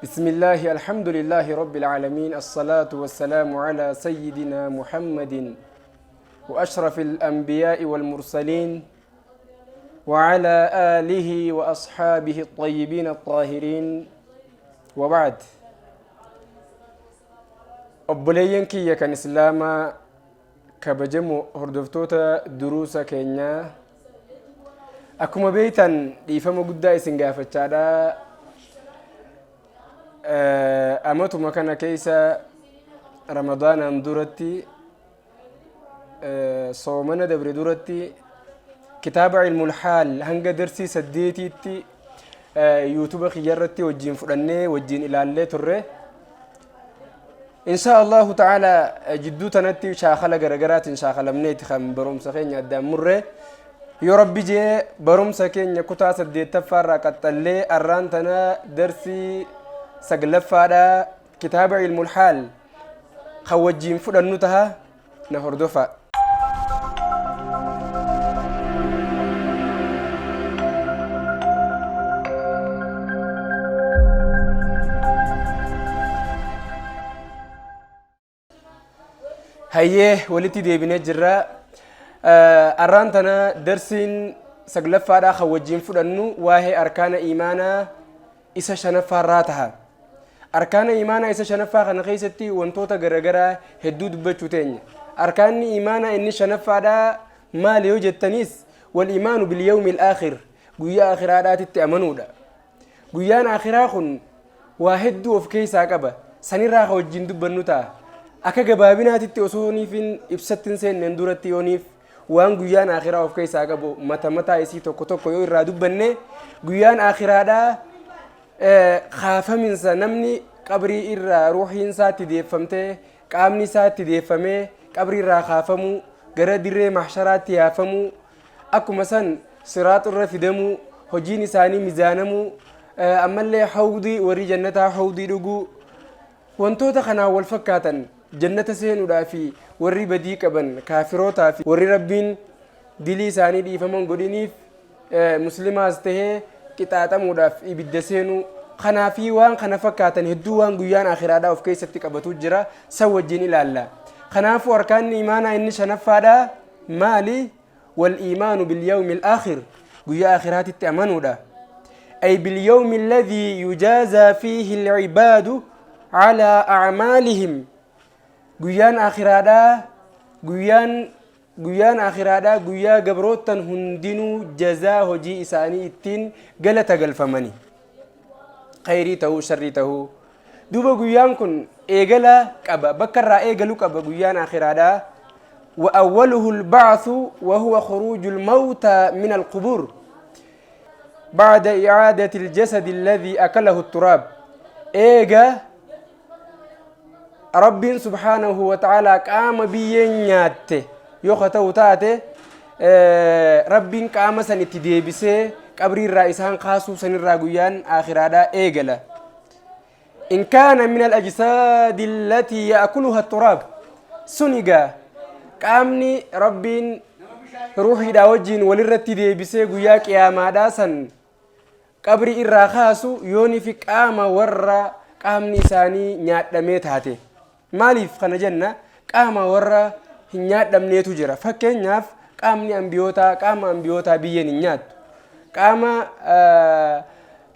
بسم الله الحمد لله رب العالمين الصلاة والسلام على سيدنا محمد وأشرف الأنبياء والمرسلين وعلى آله وأصحابه الطيبين الطاهرين وبعد. Obboleeyyan kiyya kan Islaamaa kabajamoo hordoftoota duruusa keenyaa, akkuma beektan dhiifama guddaa isin gaafachaadha. Amatuma kana keessa Ramadaanaan duratti, soomana dabre duratti, kitaaba Ilmul Haal hanga darsii saddeetiitti yuutuba kiyyarratti wajjin fudhannee wajjin ilaallee turre. Insha Allahu ta'ala jidduu tanatti shaakala garagaraatiin shaakalamneeti kan barumsa keenya addaan murre. Yoo Rabbi jee barumsa keenya kutaa saddeettaffaarraa qaxxallee arraan tana darsii saglaffaadha kitaaba Ilmul Haal kan wajjiin fudhannu taha, na hordofa. Hayyee, walitti deebinee jirra. Arraan tana darsiin saglaffaadhaa kan wajjiin fudhannu waa'ee arkaana iimaanaa isa shanaffaarraa taha. Arkaana iimaanaa isa shanaffaa kana keessatti wantoota garagaraa hedduu dubbachuu teenya. Arkaanni iimaanaa inni shanaffaadhaa maali yoo jettaniis, wal iimaanu bil yawmil aakhir, guyyaa aakhiraadhaatitti amanuudha. Guyyaan aakhiraa kun waa hedduu of keessaa qaba. Sanirraa ka wajjin dubbannu ta'a. Akka gabaabinaatitti osoo niifin ibsatti hin seenneen duratti, yooniif waan guyyaan aakhiraa of keessaa qabu mata mataa isii tokko tokko yoo irraa dubbanne, guyyaan aakhiraadhaa kaafaminsa namni qabrii irraa ruuhiin isaatti deeffamtee, qaamni isaatti deeffamee qabrii irraa kaafamuu, gara dirree mahsharaatti yaafamuu, akkuma san siraax irra fidamuu, hojiin isaanii mizaanamuu, ammallee hawdii warri jannataa hawdii dhuguu, wantoota kanaan wal fakkaatan, jannata seenuudhaa fi warri badii qaban kaafirootaa fi warri Rabbiin dilii isaanii dhiifaman godhiniif muslimaas tahee qixaaxamuudhaaf ibidda seenuu kanaa fi waan kana fakkaatan hedduu waan guyyaan akhiraadhaa of keessatti qabatu jira, san wajjin ilaalla. Kanaafuu arkaanni imaanaa inni shanaffaadhaa maali? Wal iimaanu bil yawmil aakhir, guyyaa akhiraatitti amanuudha. Ay bil yawmi alladhii yujaazaa fiihi al-ibaadu calaa acmaalihim. Guyyaan akhiraadhaa guyyaan akhiraadhaa guyyaa gabroottan hundinuu jazaa hojii isaanii ittiin galata galfamani, khayrii ta'uu sharrii ta'uu. Duuba guyyaan kun eegala qaba, bakka irraa eegalu qaba guyyaan akhiraadhaa. Wa awwaluhu al-ba'thu wa huwa khuruuju al-mawta min al-qubur ba'da i'aadati al-jasadi alladhi akalahu at-turaab. Eega Rabbiin subhaanahu wa ta'aalaa qaama biyyeen nyaatte yoo ka ta'u taate, Rabbiin qaama san itti deebisee qabrii irraa isaan kaasuu sanirraa guyyaan aakhiraadhaa eegala. In kaana min al-ajsaadi allatii ya'kuluha turaab, sun egaa qaamni Rabbiin ruuhiidhaa wajjiin walirratti deebisee guyyaa qiyaamaadhaa san qabrii irraa kaasu yoonii fi qaama warra qaamni isaanii nyaadhamee taate. Maaliif kana jenna? Qaama warra hin nyaadhamneetu jira. Fakkeenyaaf qaamni ambiyootaa, qaama ambiyootaa biyyeen hin nyaattu. Qaama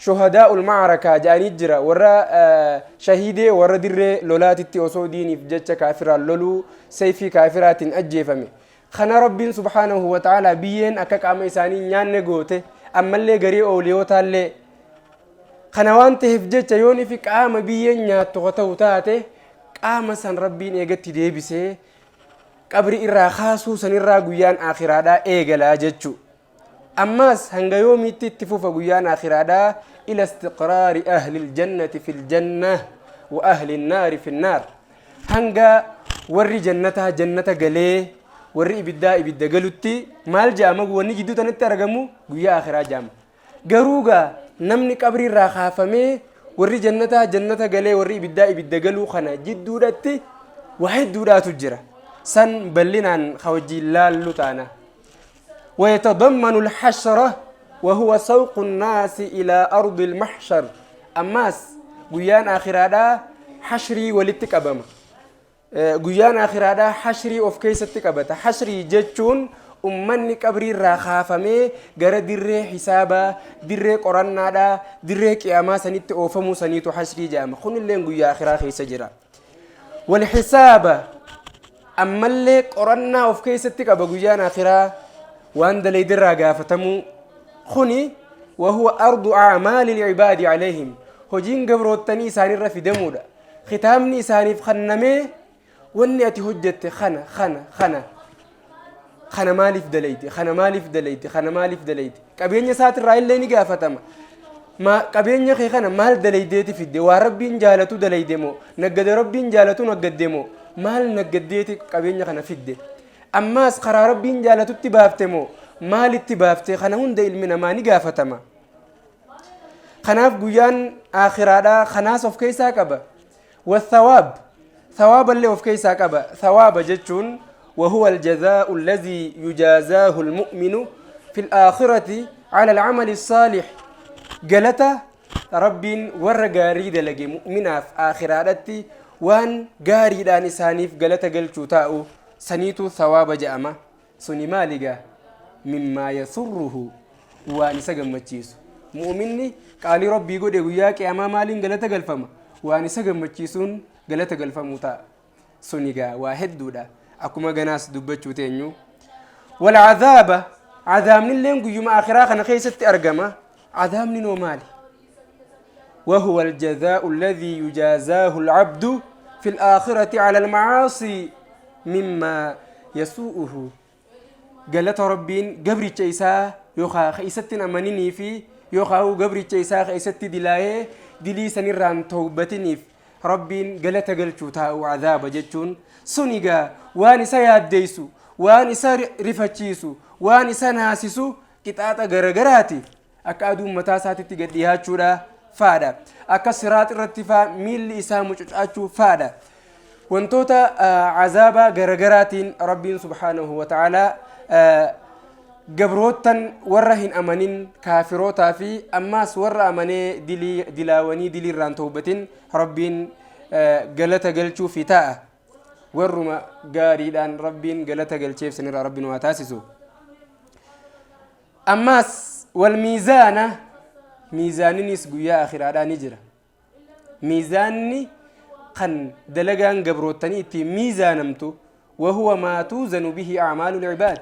shuhadaa'ul ma'arakaa jedhanii jira. Warra shahiidee, warra dirree lolaatitti osoo diiniif jecha kaafiraan loluu seeyfii kaafiraatiin ajjeefame. Kana Rabbiin subhaanahu wa ta'aalaa biyyeen akka qaama isaanii hin nyaanne goote, ammallee garii ooliyootaallee. Kana waan ta'eef jecha yoon ifi qaama biyyeen nyaattu ka ta'u taate, qaama san Rabbiin eegatti deebisee qabri irraa kaasuu sanirraa guyyaan aakhiraadhaa eegalaa jechuu. Ammaas hanga yoomiitti itti fufa guyyaan aakhiraadhaa? Ila istiqraari ahli ljannati fi ljanna wa ahli nnaari fi nnaar. Hanga warri jannataa jannata galee warri ibiddaa ibidda galutti maal jedhama? Wanni jidduu tanatti argamu guyyaa aakhiraa jedhama. Garuu gaa namni qabrii irraa kaafamee warri jannataa jannata galee warri ibiddaa ibidda galuu kana jidduudhatti waa hedduudhaatu jira. San bal'inaan ka wajjiin laallu taana. ويتضمن الحشرة وهو سوق الناس إلى أرض المحشر. أماس Guyyaan aakhiraadhaa hashrii walitti qabama. Guyyaan aakhiraadhaa hashrii of keessatti qabata. Hashrii jechuun ummanni qabrii irraa kaafamee gara dirree hisaabaa, dirree qorannaadhaa, dirree qiyaamaa sanitti oofamuu saniitu hashrii jedhama. Kunilleen guyyaa aakhiraa keessa jira. Wal hisaaba, ammallee qorannaa of keessatti qaba guyyaan aakhiraa, waan dalayderraa gaafatamuu. Kuni wahuwa ardu a'maali lcibaadi calayhim, hojiin gabroottanii isaanirra fidamuudha. Kitaabni isaaniif kannamee, wanni ati hojjette kana, kana, kana, kana maaliif dalayte, kana maaliif dalayte, kana maaliif dalayte. Qabeenya isaatirraa illee ni gaafatama. Qabeenya kee kana maal dalaydeeti fidde? Waa Rabbiin jaalatu dalayde moo, naggada Rabbiin jaalatu naggadde moo, maal naggaddeeti qabeenya kana fidde? Ammaas karaa Rabbiin jaalatutti baafte moo, maalitti baafte? Kana hunda ilmi namaa ni gaafatama. Kanaaf guyyaan aakhiraadhaa kanaas of keessaa qaba. Wathawaab, thawaaballee of keessaa qaba. Thawaaba jechuun وهو الجزاء الذي يجازاه المؤمن في الآخرة على العمل الصالح، galata Rabbiin warra gaarii dalage mu'minaaf aakhiraadhatti waan gaariidhaan isaaniif galata galchuu taa'u saniitu thawaaba jedhama. Suni maaligaa? Mimmaa yasurruhu, waan isa gammachiisu. Mu'minni qaalii Rabbii godhe guyyaa qiyaamaa maaliin galata galfama? Waan isa gammachiisuun galata galfamuu ta'a. Sunigaa waa hedduudha, akkuma ganaas dubbachuu teenyu. Walcadaaba, cadaabnilleen guyyuma akhiraa kana keessatti argama. Cadaabni noo maali? وهو الجزاء الذي يجازاه العبد في الآخرة على المعاصي مما يسوءه. Galata Rabbiin gabricha isaa yookaa ka isatti hin amaninii fi yookaa gabricha isaa ka isatti dilaayee dilii sanirraan tawbatiniif Rabbiin galata galchuu taa'u cadaaba jechuun. Sun egaa waan isa yaaddeessu, waan isa rifachiisu, waan isa naasisu, qixaaxa garagaraati. Akka aduun mataa isaatitti gad dhiyaachuudha faadha, akka siraax irratti faa miilli isaa mucucaachuu faadha. Wantoota cazaabaa garagaraatiin Rabbiin subhaanahu wa ta'aalaa gabroottan warra hin amanin, kaafirootaa fi ammaas warra amanee dilii dilaawanii dilii irraan tawbatin Rabbiin galata galchuu fi ta'a. Warruma gaariidhaan Rabbiin galata galcheef sanirraa Rabbiin waa taasisu. Ammaas wal miizaana, miizaaninis guyyaa akhiraadhaa ni jira. Miizaanni kan dalagaan gabroottanii ittiin miizaanamtu, wahuwa maa tuuzanu bihi acmaalu lcibaad,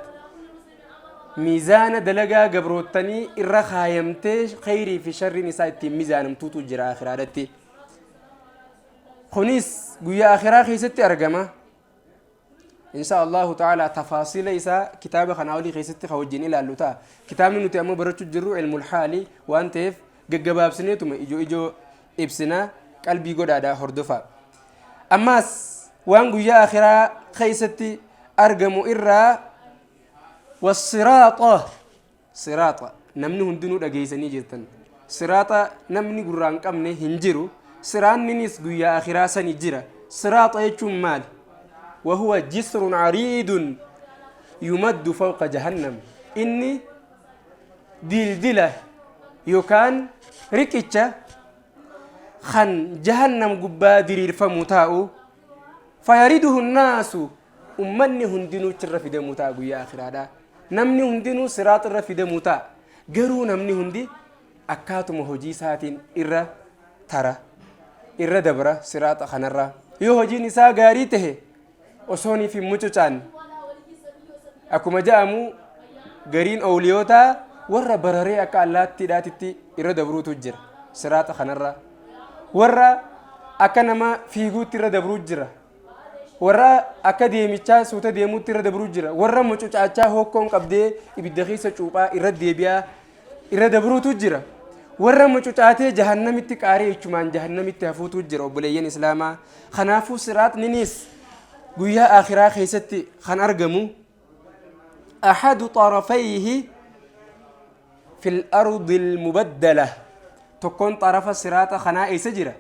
miizaana dalagaa gabroottanii irra kaayamtee kheyrii fi sharriin isaa ittiin miizaanamtuutu jira akhiraadhatti. Kunis guyyaa akhiraa keessatti argama. Insha Allahu ta'ala tafaasila isaa kitaaba kanaa olii keessatti ka wajjin ilaallu ta'a. Kitaabni nuti ammoo barachuu jirru ilmul haali waan ta'eef gaggabaabsineetuma ijoo ijoo ibsina. Qalbii godhaadha hordofaa. Ammaas waan guyyaa akhiraa keessatti argamu irraa wassiraaxa. Siraaxa namni hundinuu dhageessanii jirtan. Siraaxa namni gurraa hin qabne hin jiru. Siraanninis guyyaa akhiraa sani jira. Siraaxa jechuun maali? Wahuwa jisrun cariidun yumaddu fawqa jahannam. Inni dildila yookaan riqicha kan jahannam gubbaa diriirfamu taa'u. Fayariduhu nnaasu, ummanni hundinuu achirra fidamuu ta'a guyyaa akhiraadha. Namni hundinuu siraaxa irra fidamuu ta'a. Garuu namni hundi akkaatuma hojii isaatiin irra tara, irra dabra siraaxa kanarra. Yoo hojiin isaa gaarii tahe osooniif hin mucucaanne, akkuma ja'amu gariin owliyootaa warra bararee akka allaattiidhaatitti irra dabruutu jira siraaxa kanarra. Warra akka nama fiiguutti irra dabruu jira. Warra akka deemichaa suuta deemuutti irra dabruu jira. Warra mucucaachaa hookkoon qabdee ibidda keessa cuuphaa irra deebi'aa irra dabruutu jira. Warra mucucaatee jahannamitti qaaree ichumaan jahannamitti hafuutu jira, obboleeyyan islaamaa. Kanaafuu siraaxninis guyyaa akhiraa keessatti kan argamu, ahadu xarafayhi fil ardil mubaddala, tokkoon xarafa siraaxa kanaa eessa jira?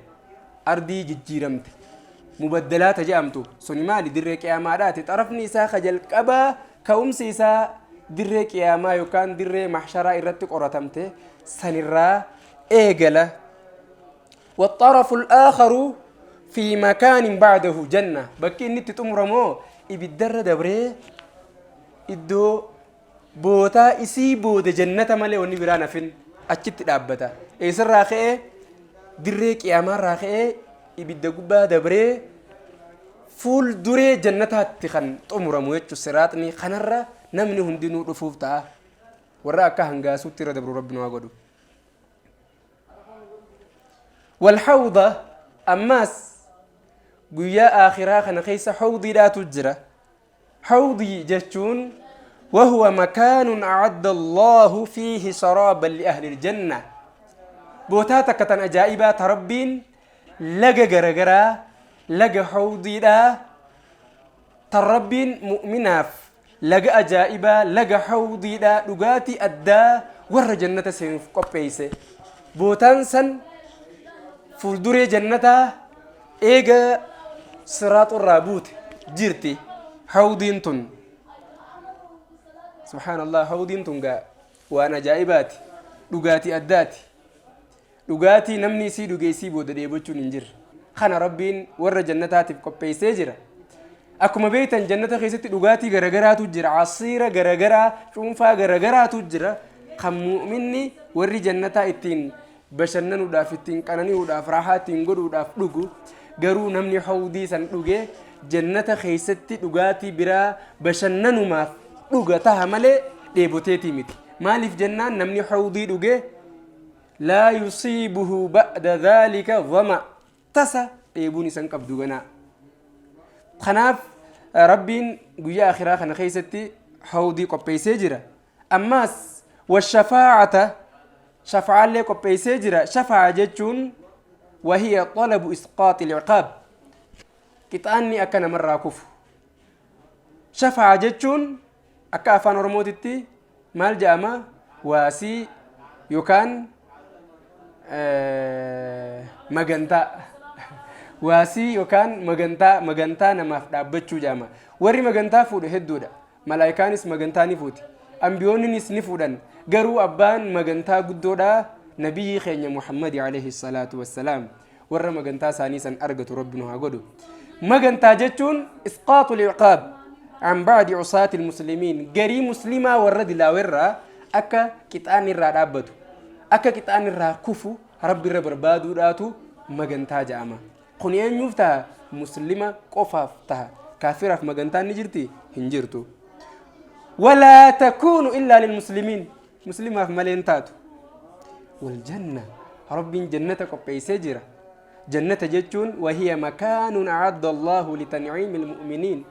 Ardii jijjiiramte mubaddalaata jedhamtu. Suni maali? Dirree qiyaamaadhaati. Xarafni isaa ka jalqabaa ka'umsi isaa dirree qiyaamaa yookaan dirree mahsharaa irratti qoratamte sanirraa eegala. Waxxarafu al-aakharu fi makaanin ba'dahu janna. Bakki inni itti xumuramoo ibiddarra dabree iddoo bootaa isii booda jannata malee wanni biraan hafin achitti dhaabbata. Eessarraa ka'ee? Dirree qiyaamaarraa ka'ee ibidda gubbaa dabree fuul duree jannataatti kan xumuramu jechuun siraaxni kanarra namni hundinuu dhufuuf ta'a. Warra akka hangaasuutti irra dabru Rabbi nu haa godhu. Walhawda ammaas guyyaa aakhiraa kana keessa hawdiidhaatu jira. Hawdii jechuun wahuwa makaanun a'adda Allaahu fiihi sharaaban li ahli aljanna. Bootaa takka tan ajaa'ibaa ta Rabbiin laga garagaraa laga hawdiidhaa tan Rabbiin mu'minaaf laga ajaa'ibaa laga hawdiidhaa dhugaatii addaa warra jannata seenuuf qopheeyse. Bootaan san fuulduree jannataa Eega siraaxurraa buute jirti hawdiin tun. Subhaanallah, hawdiin tun gaa waan ajaa'ibaati, dhugaatii addaati. Dhugaatii namni isii dhuge isii booda dheebochuun hin jirre. Kana Rabbiin warra jannataatiif qopheessee jira. Akkuma beektan jannata keessatti dhugaatii garagaraatu jira, asiira garagaraa, cuunfaa garagaraatu jira. Kan mu'minni warri jannataa ittiin bashannanuudhaaf, ittiin qanani'uudhaaf, raahaa ittiin godhuudhaaf dhugu. Garuu namni hawdii san dhuge jannata keessatti dhugaatii biraa bashannanumaaf dhuga taha malee dheeboteetii miti. Maaliif jennaan namni hawdii dhuge laa yusiibuhu ba'da dhaalika dhama, tasa dheebuun isan qabdu ganaa. Kanaaf Rabbiin guyyaa akhiraa kana keessatti hawdii qopheessee jira. Ammaas washafaa'ata, shafa'aallee qopheessee jira. Shafaa'a jechuun wahiya xalabu isqaaxi ilciqaab, qixaanni akka namarraa kufu. Shafaa'a jechuun akka afaan Oromootitti maal jedhama? Waasii yookaan magantaa. Waasii yookaan magantaa, magantaa namaaf dhaabbachuu jedhama. Warri magantaa fuudhu hedduudha. Malaaykaanis magantaa ni fuuti. Ambiyoonninis ni fuudhan. Garuu abbaan magantaa guddoodhaa Nabiyyii keenya Muhammadi alayhi salaatu wassalaam. Warra magantaa isaanii san argatu Rabbi nu haa godhu. Magantaa jechuun isqaaxul iqaab an ba'di usaatil muslimiin, garii muslimaa warra dilaawerraa akka qixaanni irraa dhaabbatu, akka qixaanni irraa kufu Rabbi irra barbaaduudhaatu magantaa jedhama. Kuni eenyuuf taha? Muslima qofaaf taha. Kaafiraaf magantaan ni jirti? Hin jirtu. Walaa takuunu illaa lilmuslimiin. Muslimaaf malee hin taatu. Wal janna. Rabbiin jannata qopheessee jira. Jannata jechuun wahiya makaanun a'adda Allahu litan'iimil mu'miniin.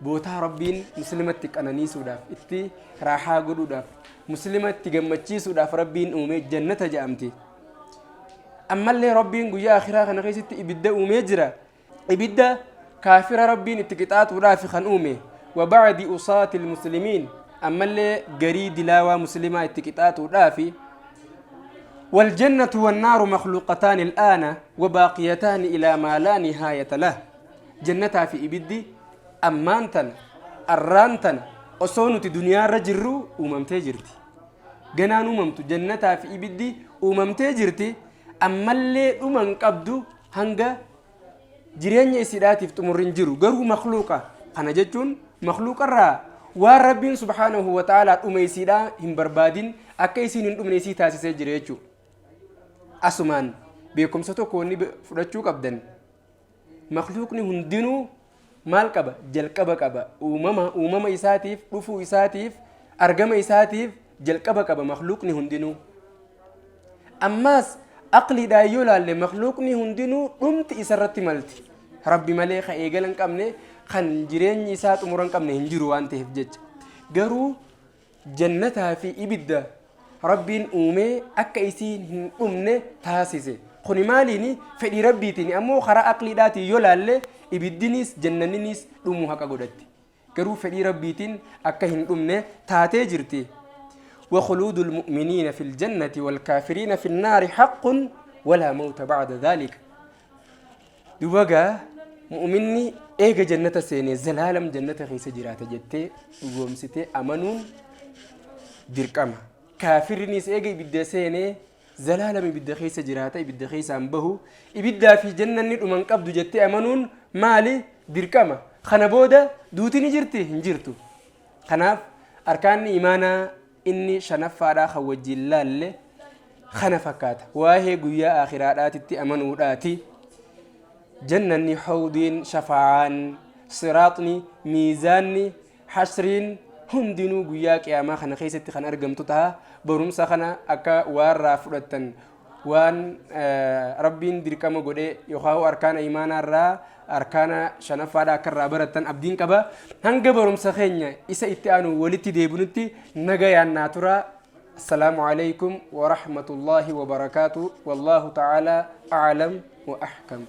Bootaa Rabbiin muslimatti qananiisuudhaaf, itti raahaa godhuudhaaf, muslimatti gammachiisuudhaaf Rabbiin uume jannata jedhamti. Ammallee Rabbiin guyyaa akhiraa kana keessatti ibidda uumee jira. Ibidda kaafira Rabbiin itti qixaaxuudhaaf kan uume. Wa ba'di usaatil muslimiin, ammallee garii dilaawaa muslimaa itti qixaaxuudhaafi. Waljannatu wannaaru makhluuqataani al'aana wa baaqiyataani ilaa maa laa nihaayata lah. Jannataa fi ibiddi ammaan tana, arraan tana osoo nuti duniyaarra jirru uumamtee jirti. Ganaan uumamtu jannataa fi ibiddi uumamtee jirti, ammallee dhuma hin qabdu, hanga jireenya isiidhaatiif xumurri hin jiru. Garuu makluuqa kana jechuun makluuqarraa waan Rabbiin subhaanahu wa ta'aalaa dhuma isiidhaa hin barbaadin akka isiin hin dhumne isii taasisee jira jechuudha. Asumaan beekumsa tokko wanni fudhachuu qabdan, makluuqni hundinuu maal qaba? Jalqaba qaba. Uumama uumama isaatiif, dhufuu isaatiif, argama isaatiif jalqaba qaba makluuqni hundinuu. Ammaas aqliidhaan yoo laalle makluuqni hundinuu dhumti isarratti malti. Rabbi malee kan eegala hin qabne, kan jireenyi isaa xumura hin qabne hin jiru waan ta'eef jecha. Garuu jannataa fi ibidda Rabbiin uumee akka isiin hin dhumne taasise. Kuni maaliini? Fedhii Rabbiitiini. Ammoo karaa aqliidhaatiin yoo laalle ibiddiniis jannanniniis dhumuu haqa godhatti. Garuu fedhii Rabbiitiin akka hin dhumne taatee jirti. وخلود المؤمنين في الجنة والكافرين في النار حق ولا موت بعد ذلك. Duba gaa mu'minni eega jannata seenee zalaalam jannata keessa jiraata jettee dhugoomsitee amanuun dirqama. Kaafirrinis eega ibidda seenee Zalaalam ibidda keessa jiraata, ibidda keessaa hin bahu. Ibiddaa fi jannanni dhuma hin qabdu jettee amanuun maali? Dirqama. Kana booda duuti ni jirti? Hin jirtu. Kanaaf arkaanni imaanaa inni shanaffaadhaa kan wajjin laalle kana fakkaata. Waa'ee guyyaa aakhiraadhaatitti amanuudhaati. Jannanni, hawdiin, shafaa'aan, siraaxni, miizaanni, Hashriin hundinuu guyyaa qiyaamaa kana keessatti kan argamtu taha. Barumsa kana akka waarraa fudhattan waan Rabbiin dirqama godhe yookaan arkaana imaanaa irraa arkaana shanaffaadha akka irraa barattan abdiin qaba. Hanga barumsa keenya isa itti aanu walitti deebinutti nagayaan naa tura. Assalaamu alaikum wa rahmatullahi wa barakaatu. Wallaahu ta'ala a'lam wa ahkam.